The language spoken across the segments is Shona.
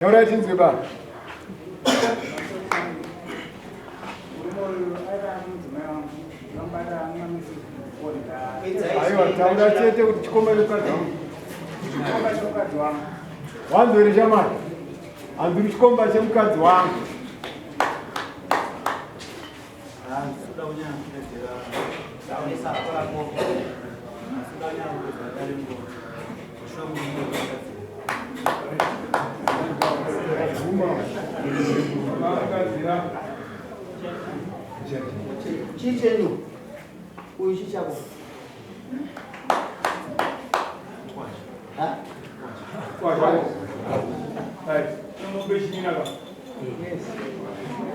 Taurai tinzwe baba. Aiwa, taura chete kuti chikomba chemukadzi wangu. Chikomba chemukadzi wangu. Wanzwere shamwari. Hanzi chikomba chemukadzi wangu. Chii chenyu? Uyu chii chako? Ha?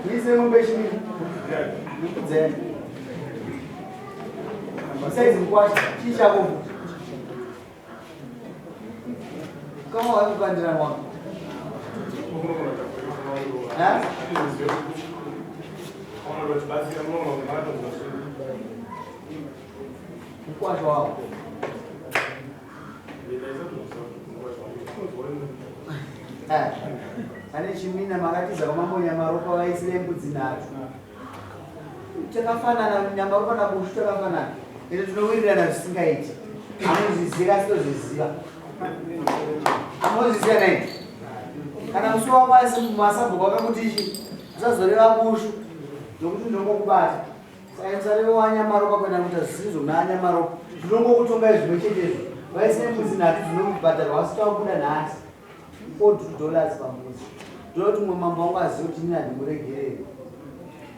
Mise mombe chimina. Nikudzeni. Besides mkwasha, chii chako? Kama wakukandira wangu. Ha? Mkwasha wako. Ane chimina makatiza kwamambo Nyamaropa vaisire mbudzi nhatu. Takafanana Nyamaropa naBushu takafanana. Ende tinowirirana zvisingaiti. Anozviziva asi tozviziva. Anozviziva nei? Kana musi wako asi masabhuku akakuti ichi usazoreva Bushu nokuti ndinongokubata. Saka musareve waNyamaropa kuenda kuita zvisizvo muna Nyamaropa. Ndinongokutongai zvimwe chetezvo. Vaisire mbudzi nhatu dzinobhadharwa asi takubuda nhasi. 40 dollars pambudzi. Ndoda kuti mumwe mambo wangu azive kuti ini handimuregereri.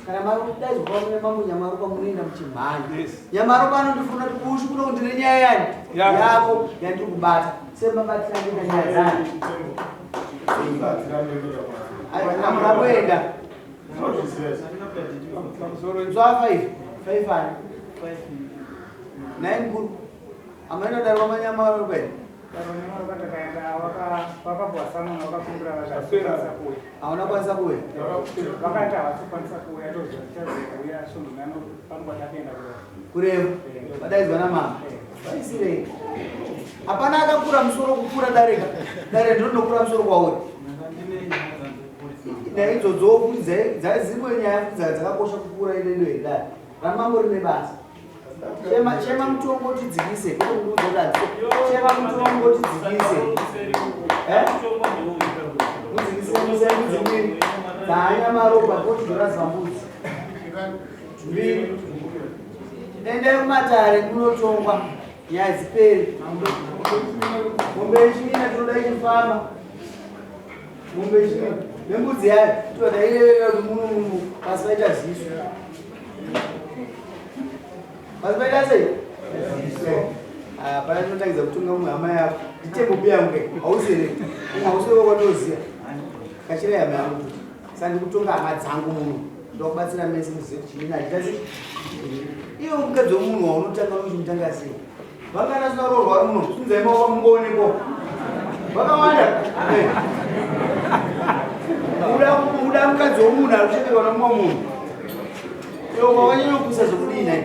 Kana makudaidzwa kwamune mambo Nyamaropa munoenda muchimhanya. Yes. Nyamaropa anondifuna kuti Bushu kuno kuti ndine nyaya yani Yako. yako yandiri kubata. Semabatira ndine nyaya dzani. Hamuna kuenda. Nzwa five. Five ani? Nine guru. Amaenda darwa manyamaropa here? Hauna kwanisa kuuya? Vakati havasi kukwanisa kuuya, tozouya svondo nano panguva takaenda kurevo vadaidzwa namama vaisirei. Hapana akakura musoro kupfuura dareka dare ndinondokura musoro kwauri naidzodzo futi dzimwe nyaya futi dzakakosha kupfuura inendo yedare ramambo rine basa. Chema chema mutongo tidzikise. Chema mutongo tidzikise. Eh? Mudzikise mudzikise mbiri. Dzanya maropa kuti dora zambudzi. Mbiri. Endai kumatare kunotongwa nyaya dziperi. Mombe yechimina tinoda ichifamba. Mombe yechimina nembudzi yayo toda ireverera kuti muno muno pasi paita ziso. Pasi paita sei? Ah, pana tinotangidza kutonga mumwe hama yako. Nditembo biya yangu ke. Hausi here? Umwe hausi wewe wandinoziva. Kachira hama yangu kuti. Saka ndikutonga hama dzangu muno. Ndokubatsira mese muzive kuti chimina hachiita sei? Iwe mukadzi wemunhu waunotanga unochimutanga sei? Vangana sina roorwa muno. Sunzai maoko mungoonekwa. Vakawanda. Eh. Uda mukadzi wemunhu ari kuchekerwa nomumwe munhu. Iwe wakanyanya kupusa zvokudii nhai?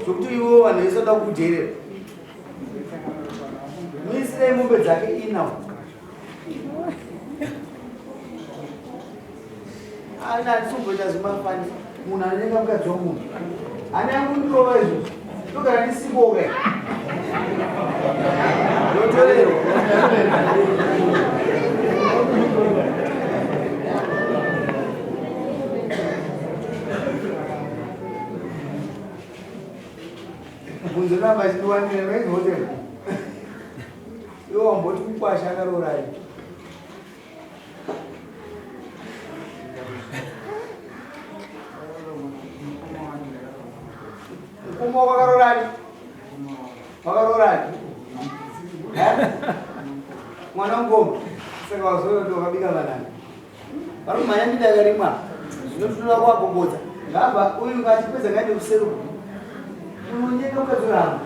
Zvokuti iwe vanhu vese vada kukujairira. Muisirei mombe dzake ina. Ana handisomboita zvemafani. Munhu anonyenga mukadzi wemunhu. Hana yangu ndirova izvo. Ndogara ndisipoka. Ndotorerwa. Bvunzo ramba chindiwanira vainzi hotel. Iwe wamboti kukwasha akaroora ini. Mukoma wakaroora ani? Wakaroora ani? Eh? Mwana mukoma. Saka wazoyo wakabika vanani. Vari kumhanya minda yakarimwa. Zvino tinoda kuvagogodza. Ngabva uyu ngatipedza ngaende kuseri. Unonyenga ukadzoramba.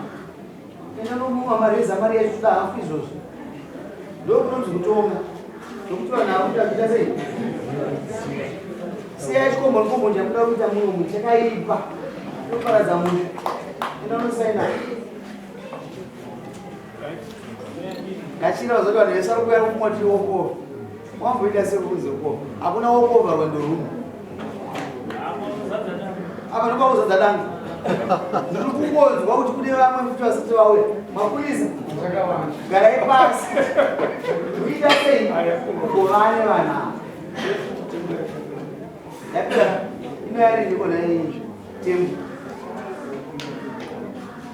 Enda nomuwa mareza mari yacho toda hafu izvozvo. Ndokunonzi kutonga. Nokuti vanhu ava kuti akuita sei? Siyai chikombo chikombo chamuda kuita muno chakaipa. Chinoparadza musha. Enda unosaina. Gachira uzoti vanhu vese vari kuuya kumwa tiokoro. Wamboita sekunze uko. Hakuna wokovha rwendo rumwe. Apa ndopakuzadza danga. Ndiri kungonzwa kuti kune vamwe futi vasati vauya. Mapurisa. Garai pasi. Kuita sei? Kugovane vana. Yapera. Ino yari ndiko nayi temu.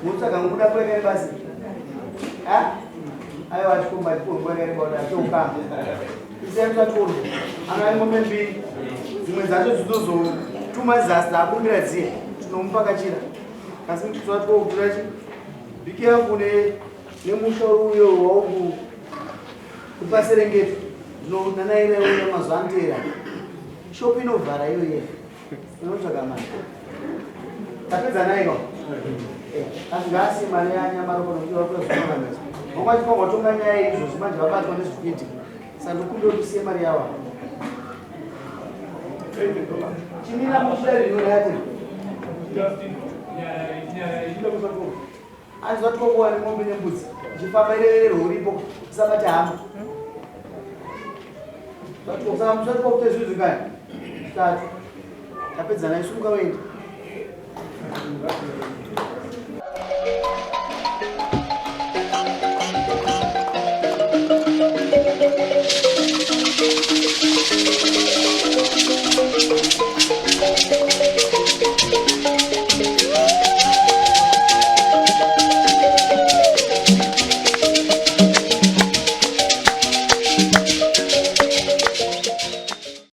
Mutsvaga mukuda kuenda basi. Ha? Aiwa chikomba chikomba yakareba choka. Isai musatoro. Ana mombe mbiri. Dzimwe dzacho dzinozotuma zasi dzakumbira dziye. Tinomupa kachira. Kasi tisati chi. Be careful ne nemusha uyo wauku kupaserengeti. Ndinonanaira uya mazuva anoteera. Shopu inovhara iyo iye. Inotsvaga mari. Tapedza naye ko? Asi ngaasiye mari yanyamaroko nokuti vakuda zvinoramesa. Vamwe vachifanirwa kutonga nyaya izvozvi manje vabatwa nezvikuitika. Saka ndokumbira kuti usiye mari yavo. Chimira muchida rinora yati. Anzwa tikokuwa nemombe nembudzi. Ichifamba irevererwe uripo usabate hama. Usati kwakuita zvinhu zvingani? Tatu. Tapedza naye sumuka uende.